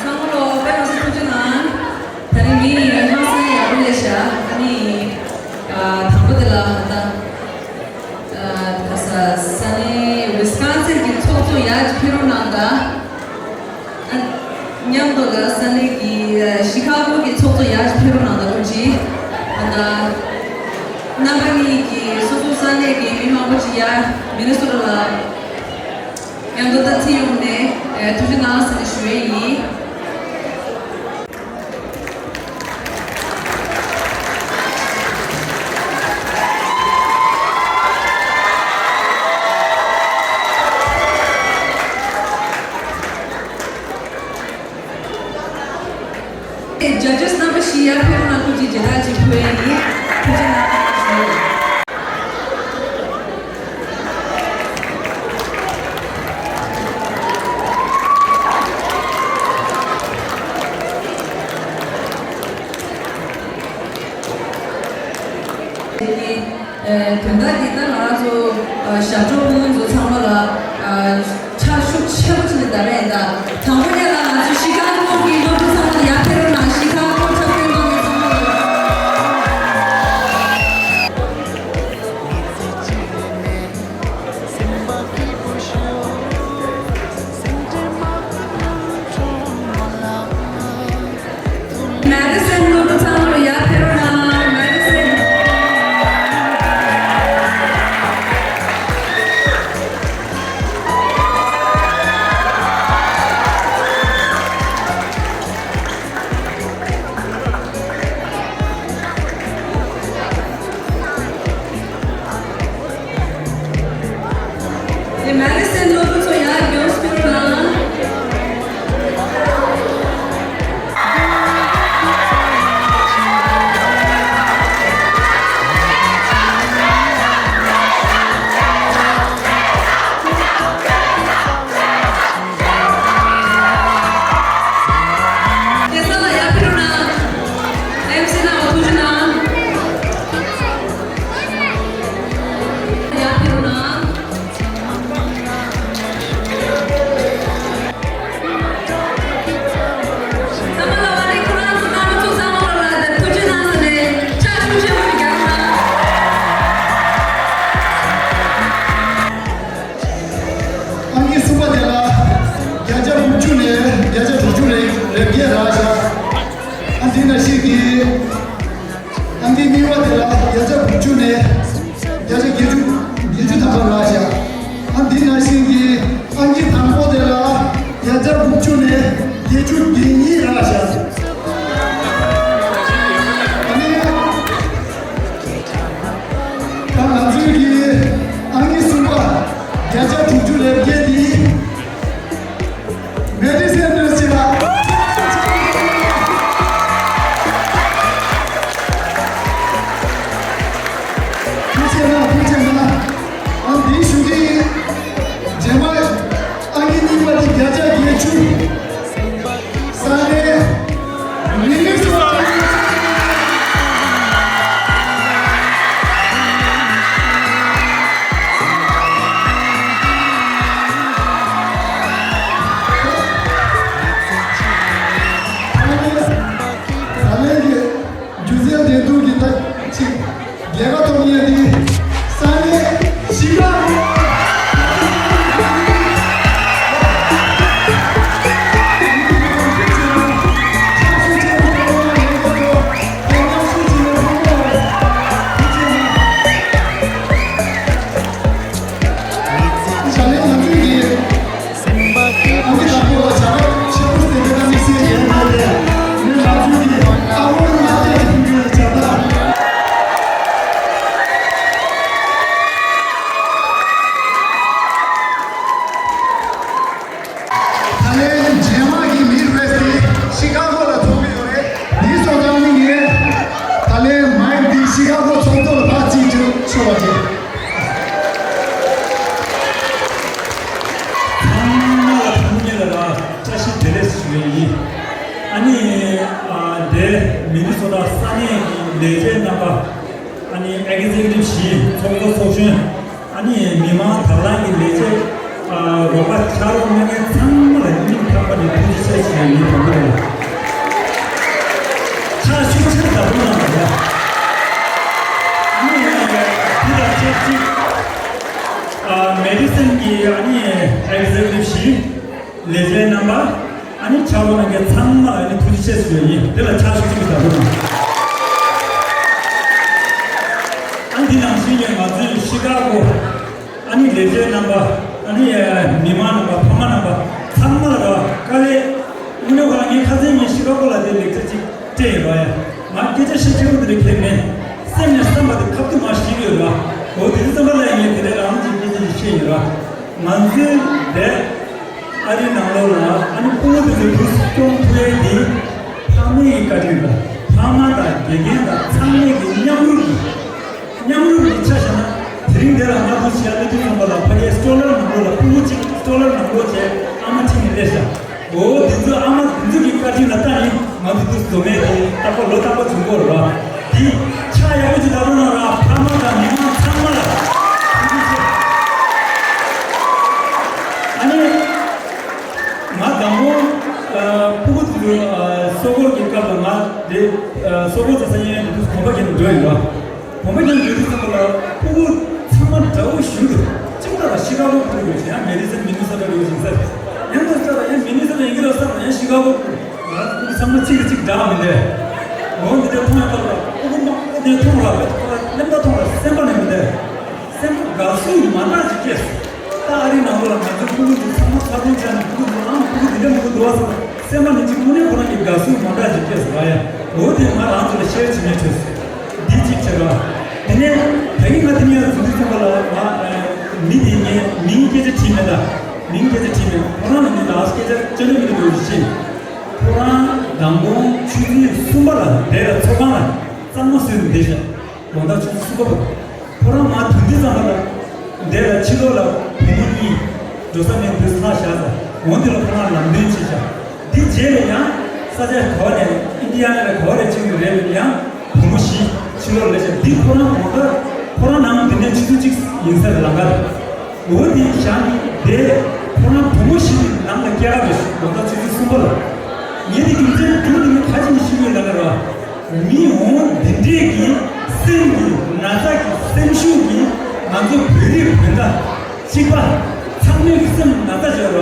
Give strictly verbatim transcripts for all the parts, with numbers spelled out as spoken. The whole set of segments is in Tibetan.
ཚང་མ་ལོ་དཔེ་མི་སྲིད་ཐུགས་རྗེ་གནང་། ད་རིང་མི་ཡི་ཧང་སང་ཡག་པོ་ལས་བཞག་ཨ་ནི། ཨ་དང་པོ་དེ་ལ་ད་ཨ་ད་ས་ས་གནས་ཝི་སི་ཀོན་སིན་གྱི་ཚོགས་གཙོ་ཡར་ཅིག་ཕེབས་རོགས་གནང་དང་། ཨ་མཉམ་དུ་ལ་ས་གནས་ཀྱི་ཨ་ཤི་ཁ་གོ་གི་ཚོགས་གཙོ་ཡར་ཅིག་ཕེབས་རོགས་གནང་དང་། ཁོང་ཅིག་ཨ་ད་རྣམ་པ་གཉིས་ཀྱི་སོ་སོ་ས་གནས་ཀྱི་མི་མང་པོ་ཅིག་ཡར་མི་ནི་སོ་ཊ་ལ། མཉམ་དུ་ད་ཐེངས་ཡོང་ནས་ཐུགས་རྗེ་གནང་ཟེར་ནས་ཞུ་ཡས་ཡིན། ཇ་ཇི་སི་རྣམ་པ་བཞི་ཡར་ཕེབས་རོགས་གནང་། ཐུགས་རྗེ་མཇལ་དར་ཅིག་ཕུལ་ཡས་ཡིན། ཐུགས་རྗེ་གནང་། དེ་ནི་ཨ་དོན་དག་འདི་ལྟར་ང་རང་ཚོ་ཨ་ཞབས་བྲོ་སྤུ་གུ་ཚོ་ཚང་མ་ལ་ཨ་ཕྱག་ཤུགས་ཆེན་པོ་བྱས་ནས་བརྡ་རེ་ཡིན་ད། དང་པོ་ཉིད་ལ་ང་ཚོ་ཤི་ཁ་གོ་གི་སློབ་ཕྲུག་ཚང་མ་ལ་ཡར་ཕེབས་རོགས་གནང་། ཤི་ཁ་གོ་འཁྲབ་སྟོན་གནང་མཁན་ཚང་མ་ལ། མེ་ཌི་སན་སློབ་ཕྲུག་ཚང་མ་ལ་ཡར་ཕེབས་རོགས་གནང་། མེ་ཌི་སན། དེ་མེ་ཌི་སན་སློབ་ཕྲུག་ཚོ་ཡར་མགྱོགས་སུ་ཕེབས་རོགས་གནང་། སྐལ་བཟང་ལགས་ཡར་ཕེབས་རོགས་གནང་། ཨེམ་སི་གནང་བ་ཐུགས་རྗེ་གནང་། ཡར་ཕེབས་རོགས་གནང་། ཚང་མ་ལ་བ་ནི་ཁོ་རང་ཚོ་རྣམ་པ་ཚོ་ཚང་མ་ལ་ཐུགས་རྗེ་གནང་ཟེར་ནས་ཕྱག་ཤུགས་ཆེན་པོ་ཞིག་རྒྱག་རོགས་གནང་། ཨང་ཀི་གསུམ་པ་དེ་ལ་བརྒྱ་ཆ་དགུ་བཅུ་ནས་བརྒྱ་ཆ་དྲུག་ཅུ་རེ་རེ་བརྒྱད་རག་བཞག་ཨ་འདི་ནང་བཞིན་གྱི་ཨང་ཀི་གཉིས་པ་དེ་ལ་བརྒྱ་ཆ་དགུ་བཅུ་ནས་བརྒྱ་ཆ་བརྒྱད་ཅུ་བརྒྱད་ཅུ་ཐམ་པ་རག་བཞག་ཨ་འདི་ནང་བཞིན་གྱི་ཨང་ཀི་དང་པོ་དེ་ལ་བརྒྱ་ཆ་དགུ་བཅུ་ནས་བརྒྱད་ཅུ་གྱ་གཉིས་རག་བཞག་ཨ་ནི། ད་ང་ཚོའི་གི་ཨང་ཀི་གསུམ་པ་བརྒྱ་ཆ་དྲུག་ཅུ་རེ་བརྒྱད་འདི་མེ་ཌི་སན་ནས་ཆེ་ལ། ཐུགས་རྗེ་གནང་། ཐུགས་རྗེ་གནང་། ཨང་འདི་ཞུ་གི་ཡིན། རྗེས་མ་ཨང་ཀི་གཉིས་པ་འདི་བརྒྱ་ཆ་བརྒྱད་ཅུ། ས་གནས་མི་ནི་སོ་ཊ། ད་ལན་གྱི་སྒྱུ་རྩལ་འགྲན་བསྡུར་གྱི་ད་ཅིག་རྒྱལ་ཁ་ཐོབ་མཁན་དེ་ས་གནས་ཤི་ཀ་གོ། ད་ལན་ང་ཚོའི་གི་ཨ་ནི་དང་པོ་ལ་བྱ་དགའ་ཆེན་པོ་དེ་འདྲ་དམིགས་བསལ་གྱི་ཡོད་མེད་དེ་ནི་ང་ཚོའི་གི་ཨ་ཧོར་མངའ་སྡེ་གི་ཕུལ་བའི་བྱ་དགའ། ད་ལན་རྗེས་མ་གི་མིཌ་ཝེ་སི་ཊི་དེ་ཤི་ཀ་གོ་ལ་ཚོགས་ཀྱི་ཡོད་རེད། འདི་ཚོ་ཚང་མ་ངས་ད་ལན་མའིཀ་འདི་ཤི་ཀ་གོ་ཚོགས་གཙོ་ལ་ཕར་རྩིས་ཆོག་ཆོག་པ་བྱེད། ཚང་མ་ལ་ཐུགས་རྗེ་ལ་བཀྲ་ཤིས་བདེ་ལེགས་ཞུ་ཡས་ཡིན། ཨ་ནི་ཨ་འདིར་མི་ནི་སོ་ཊ་ས་གནས་ཀྱི་ལས་བྱེད་རྣམ་པ། ཨ་ནི་ཨེག་ཛེ་ཀུ་ཊིབ་བཞི། ཚོགས་གཙོ་ཚོགས་གཞོན། ཨ་ནི་མི་མང་དང་བླངས་ཀྱི་ལས་བྱེད། ཨ་རོགས་པ་ཕྱག་རོགས་གནང་མཁན་ཚང་མ་ལ་སྙིང་ ཚང་མ་ནས་ཐུགས་རྗེ་ཆེ་ཞུ་ཡ་ཡིན། དང་པོ་དེ་ལ་ཕྱག་ཤུགས་ཆེ་བརྡབ་པོ་གནང་བ་རེད། ཨ་ནི་ཡང་ཡང་འདི་དང་ཆབས་ཅིག་ཨ་མེ་ཌི་སན་གྱི་ཨ་ནི་ཨེག་ཛེ་ཀུ་ཊིབ་བཞི། ལས་བྱེད་རྣམ་པ། ཨ་ནི་ཕྱག་རོགས་གནང་མཁན་ཚང་མ་ལ་ཨ་ནི་ཐུགས་རྗེ་ཆེ་ཞུ་ཡ་ཡིན། དེ་ལ་ཕྱག་ཤུགས་ཆེ་གི་བརྡབ་པོ་གནང་། ཨ་འདི་ནང་བཞིན་གྱི་ང་ཚོའི་ཤི་ཀ་གོ། ཨ་ནི་ལས་བྱེད་རྣམ་པ། ཨ་ནི་མི་མང་རྣམ་པ། ཕ་མ་རྣམ་པ་ཚང་མ་ལ་ར་དཀའ་ལས། དངོས་གནས་ཁོ་རང་ངས་ཁ་སང་ངས་ཤི་ཀ་གོ་ལ་དེ་ལེགས་ཆ་གཅིག་སྤྲད་ཡོད་ར། ཡ་ང་སྐད་ཆ་བཤད་ཁྱད་པར་དེ་འདྲ་གལ་མེད། སེམས་ནས་བསམ་པ་དེ་ཁ་ཐུག་མ་ཤེས་ཀྱི་ཡོད་ར། འོ་དེ་རིང་ཙམ་པ་ལ་ངས་དེ་འདྲ་རང་གི་སྐད་ཆ་ཞིག་བཤད་ཡོད་ར། ང་ཚོའི་དེ་ཨ་རིའི་ནང་ལོགས་ལ་ཨ་ནི་ཕྲུ་གུ་དེ་ཚོ་འདུག་སྐྱོང་ཐུབ་ཡས་དེ་ཕ་མའི་བཀའ་དྲིན་དང་། ཕ་མ་དང་དགེ་རྒན་དང་ཚང་མས་ཀྱི་མཉམ་རུབ་ཀྱིས། མཉམ་རུབ་ཀྱི་ཆ་བཞག་ན། དེ་རིང་འདིར་ང་ཚོ་ཞལ་ལག་མཐུན་ཚོགས་པ་ལ་ཕ་གིའི་སྟྲོ་ལར་ནང་ལོགས་ལ་ཕྲུ་གུ་གཅིག་སྟྲོ་ལར་ནང་ལོགས་བྱས་ཨ་མ་ཁྲིད་ནས་སླེབས་ཤག་འོ་དེ་ཚོ་ཨ་མ་དེ་ཚོ་གི་བཀའ་དྲིན་ལ་བལྟས་ནས་ང་ཚོ་འདུག་འཛོམས་མེད་དེ་རྟག་པར་ལོ་རྟག་པར་འཛོམས་དགོས་རེད་བ། དེ་ཕྱག་ཡག་པོ་ཅིག་བརྡབ་རོགས་གནང་ར། ཕ་མ་དང་མི་མང་ཚང་མ་ལ་ཐུགས་རྗེ་ཆེ། ཨ་ནི། ང་དང་པོ། ཨ་ཕྲུ་གུ་དེ་ཚོ་ཨ་སྲོག་འཁོར་གྱི་སྐབས་ལ་ང་དེ་ཨ་སྲོག་འཁོར་བྱེད་ས་ཡིན་དུས་གོམ་པ་རྒྱབ་ནས་འགྲོ་ཡིན་ར། གོམ་པ་རྒྱབ་ནས་འགྲོ་དུས་ཙམ་པ་ལ་ཕྲུ་གུ་ཚང་མ་འདྲ་བོ་ཞིག་འདུག་གཅིག་ལྟ་ལ་ཤི་ཀ་གོ་ཕྲུ་གུ་ཡོད་ཤག་ཡང་མེ་ཌི་སན་མི་ནི་སོ་ཊ་ཡོད་ཤག་ཡང་དུ་ལྟ་ལ་ཡང་མི་ནི་སོ་ཊ་ཡིན་གྱི་རེད་བསམ་ལ་ཡང་ཤི་ཀ་གོ་ཕྲུ་གུ། ང་ཚོ་ཕྲུ་གུ་ཚང་མ་གཅིག་གིས་གཅིག་འདྲ་མི་འདུག་འོ་འདི་འདྲ་མཐོང་ཡ་ལྟ་ལ་ཕྲུ་གུ་མང་པོ་འདི་མཐོང་ལ་བས་ཐོག་ལ་གླེན་པ་མཐོང་ལ་སེམས་པ་ནས་མི་འདུག་སེམས་པ་དགའ་བསུ་མ་འདྲ་ཞིག་སྐྱེས། ད་ཨ་རིའི་ནང་ལོགས་ལ་ང་ཚོའི་ཕྲུ་གུ་ཚོ་ཚང་མ་ཁ་སྐོང་བྱས་ནས་ཕྲུ་གུ་ཚོ་ཨང་ཕྲུ་གུ་འདི་འདྲ་མང་པོ་འདུག་བ་ཟེར་སེམས་པ་ནས་གཅིག་དངོས་གནས་ཁོ་རང་གི་དགའ་བསུ་མ་འདྲ་ཞིག་སྐྱེས་སོང་། ཡ་འོ་དེ་ང་རང་ཚོ་ལ་ཤེར་བྱེད་མཁན་བྱུང་། འདི་གཅིག་བྱས་ར། དེ་ནས་ད་གིན་ང་དེ་ནས་ཡང་འཛུལ་དུས་ཙམ་པ་ལ་ང་མི་དེ་ངས་མིང་སྐད་ཆ་དྲིས་མེད་ད། མིང་སྐད་ཆ་དྲིས་མེད། ཁོ་རང་ལ་ངས་ད་སྐད་ཆ་ཅི་འདྲ་མི་འདྲ་འདྲ་ཞིག་བཤད། ཁོ་རང་མདང་དགོང་ཆུ་ཚོད་གསུམ་པ་ལ་དེ་ལ་ཚོགས་ཁང་ལ་གཙང་མ་བཟོས་ནས་བསྡད་ཤག་དགོང་དག་ཆུ་ཚོད་གསུམ་པ་བར། ཁོ་རང་མར་ཐོན་དུས་ཙམ་པ་ལ། འདི་ལ་ཕྱི་ལོགས་ལ་བུ་མོ་གཉིས་འགྲོ་ས་མེད་འདུག་ལྷག་བཞག་ཙང་འོང་དེ་ལ་ཁོ་རང་ལམ་སྟོན་བྱས་ཤག་འདི་རྗེས་ལ་ཡང་ས་ཆ་ག་བ་ནས་ཨིན་ཌི་ཡ་ན་ལ་ག་བ་ནས་ཕྱིན་ཡོད་རེད་པས་ཡང་བུ་མོ་བཞི་ཕྱི་ལོགས་ལ་སླེབས་ཤག་འདི་ཁོ་རང་གོང་ལྟར་ཁོ་རང་ནང་འདི་ནས་ཆུ་ཚོད་གཅིག་ཡིན་ས་རེད་ལམ་ཁ་རེད། འོ་དེ་བཞག་ནི་དེ་ཁོ་རང་བུ་མོ་བཞི་དེ་ནང་ལ་སྐྱེལ་ག་འགྲོ་ཞིག་དགོང་དག་ཆུ་ཚོད་གསུམ་པ་ལ། ངས་དེ་རྒྱུ་མཚན་རྒྱུ་དེ་ནི་ཁ་ཅིག་ནས་ཤེས་ཀྱི་ཡོད་ལ་ལ་ར། མི་འོང་འདི་འདྲས་ཀྱི་སེམས་ཀྱི་ན་ཚ་གི་སེམས་ཤུགས་ཀྱིས་ང་ཚོ་བོད་རིགས་བོད་ཟླ་གཅིག་པ་ཚང་མའི་གི་སེམས་ན་ཚ་བྱས་ར།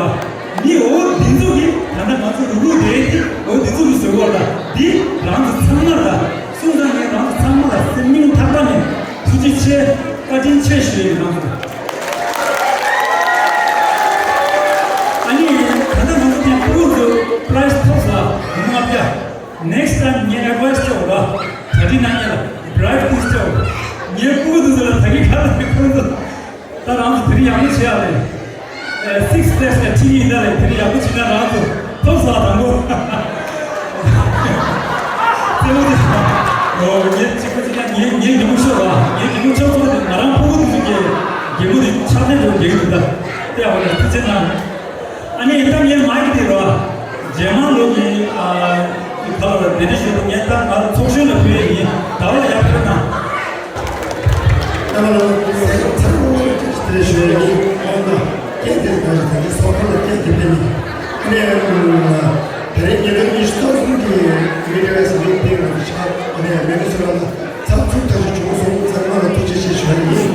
མི་འོ་འདི་ཚོ་གིས་ད་ལྟ་ང་ཚོ་རུག་རུག་རེད་དེ་འོ་འདི་ཚོ་གི་བཟོ་བ་ལ་འདི་རང་ཚོ་ཚང་མ་ལ་སོང་ཙང་ངས་རང་ཚོ་ཚང་མ་ལ་སེམས་སྙིང་ཐག་པ་ནས་ཐུགས་རྗེ་ཆེ་བཀའ་དྲིན་ཆེ་ཞུ་ཡི་རང་ཚོ། ཨ་ནི་ད་ལྟ་ང་ཚོ་དེ་ཕྲུ་གུ་ཚོ་པ་རའི་ཛི་ཐོབ་ས་ལྔ་བརྒྱ། Next time ངས་ཨེ་ཌི་ཝའི་སི་སྤྲད་འོ་ར། གྲ་སྒྲིག་གནང་མཁན་ལ་བི་རའི་ཊི་པི་ལི་སི་སྤྲད་འོ། ངའི་ཕྲུ་གུ་དེ་ཚོ་ལ་ད་གིན་ག་ལ་ཁོང་ཚོ་ད་རང་ཚོ་དེ་རིང་ཡག་པོ་བྱེད་ཡག་རེད། ཨེ་སིག་པི་ལེ་སི་ལ་ཁྲིད་ཀྱི་ཡིན་ད་རེད། དེ་རིང་ཡག་པོ་བྱེད་ན་རང་ཚོ་ཐོབ་ས་དང་པོ། རྩེད་མོ་དེ་འོ་ངས་གཅིག་པ་གཅིག་ན་ངས་ངས་ཉིན་མོ་ཤོར་བ་ངས་ཉིན་མོ་ཤོར་ཚོགས་དེ་ང་རང་ཕྲུ་གུ་དེ་ཚོ་གིས་ཉིན་མོ་དེ་ཆགས་ནས་འགྲོ་བསྡད་ཀྱི་འདུག་ད་དེ་ཡག་པོ་རེད། ཐུགས་རྗེ་གནང་། ཨ་ནི་ད་ངའི་མའིག་དེ་རོ། རྗེས་མ་ལོ་ནི་ཨ་ཁ་ལོ་ལ་དེ་འདྲ་ཞིག་ངས་ད་ང་ཚོགས་གཞོན་ལ་ཕུལ་ཡས་ཡིན། ད་བ་ཡག་ཕེབས་ན། ད་བ་ལ་ཚང་མ་དེ་ཞུ་ཡས་ཡིན། ཨོ་ན་སྐད་དེ་ད་ཞིག་ད་ཞིག་སོགས་ཁ་ལ་སྐད་དེ་ཕེབས་ཡིན། ཨ་ནི་དེ་རིང་ཉིས་སྟོང་ཉི་ཤུ་རྩ་གསུམ་གྱི་མི་ཌི་ཝེ་སི་མི་ཊིང་ལ་ཆགས་ཨ་ནི་མི་ནི་སོ་ཊ་ལ། ཚགས་ཚུད་ཐག་ཆོད་བྱུང་སོང་། ཚང་མ་ལ་ཐུགས་རྗེ་ཆེ་ཞུ་བ་ཡིན།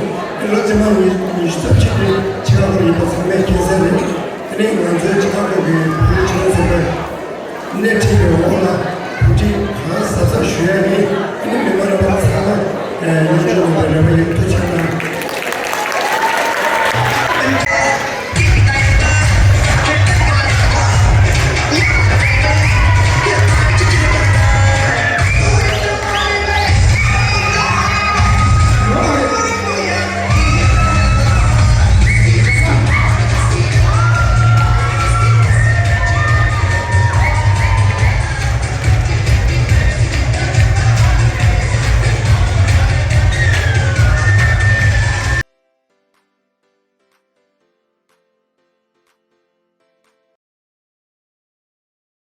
ལོ་རྗེས་མ་ཉི་ཉི་ཤུ་རྩ་གཅིག་དེ་ཆི་ཀ་གོ་ལ་ཡིན་པ་ཚང་མས་མཁྱེན་གསལ་རེད། དེ་ནས་ང་ཚོའི་ཆི་ཀ་གོ་གི་བོད་རིགས་སྤྱི་མཐུན་ཚོགས་པས་སྣེ་ཁྲིད་པའི་འོག་ལ་གོ་སྒྲིག་གང་ཟབ་ཟབ་ཞུ་ཡ་ཡིན། དེ་ནས་མི་མང་རྣམ་པ་ཚང་མ་ཉམས་འགྱུར་ཡོང་བའི་རེ་བ་ཡོད། ཐུགས་རྗེ་ཆེ།